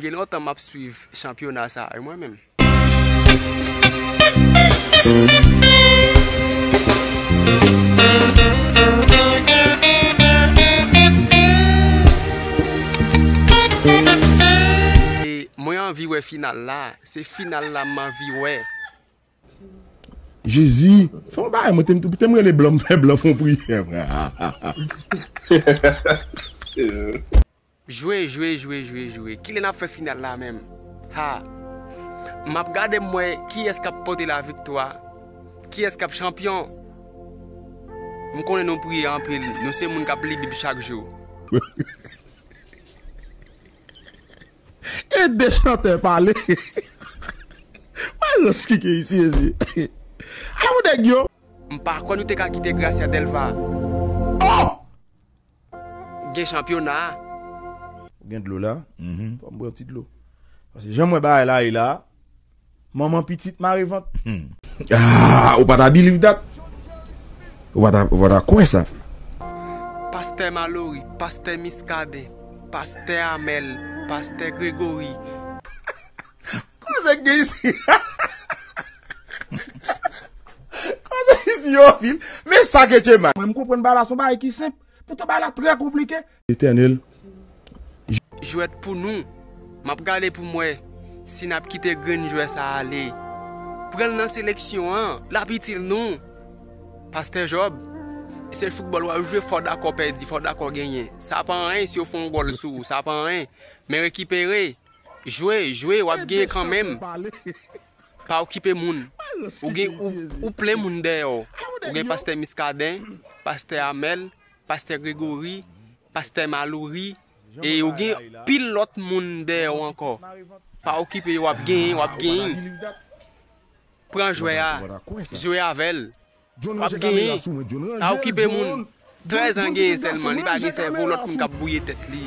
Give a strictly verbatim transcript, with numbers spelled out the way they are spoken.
Gen lontan m ap swiv chanpyona sa a, wi, mwen menm. E mwen anvi wè final la. Se final la m anvi wè. Jezi, fè yon bagay, mwen te, te m rele blan, m fè blan fè yon priyè, frè. Jwe, jwe, jwe, jwe, jwe. Kilè n ap fè final la menm? Ha! M ap gade m wè kiyès k ap pote laviktwa, kiyès k ap chanpyon. M konnen nou priye anpil, nou se moun k ap li Bib chak jou. Ede chantè pale. Malòs ki gen isi, ezi. Ala pou nèg yo. M pa kwè nou te ka kite Gracia Delva. Oh! Gen chanpyona. Ou gen dlo la? Mhm. Fò m bwè yon ti dlo. Paske jan m wè bagay la ye la, manman pitit mare vant. Hmm. Ah, ou pa ta believe that? Ou pa ta, ou pa ta kwè sa? Pastè Malory, pastè Muscadin, pastè Amel, pastè Gregory. Koze k gen isi? Koze isi yo anpil. Men sa ke Chema. Mwen, m konprann bagay la, se yon bagay ki senp. Poutan bagay la trè konplike. Letènèl. Jwèt pou nou. M ap gade pou m wè si n ap kite grenn jwè sa a ale. Pran l nan seleksyon an, l ap itil nou. Pastè Job, se foutbòl w ap jwe, fò w dakò pèdi, fò w dakò genyen. Sa pa anyen si yo fè yon gòl sou ou, sa pa anyen. Men rekipere, jwe, jwe, w ap genyen kanmenm. Pa okipe moun. Ou gen, ou, ou plen moun dèyè w. Ou gen pastè Muscadin, pastè Amel, pastè Gregory, pastè Malory, e ou gen pil lòt moun dèyè w ankò. Pa okipe yo, w ap genyen, w ap genyen. Pran jwè a, jwe avè l. W ap genyen. Pa okipe moun. Trèz an genyen sèlman, li pa gen sèvo lòt moun k ap bwouye tèt li.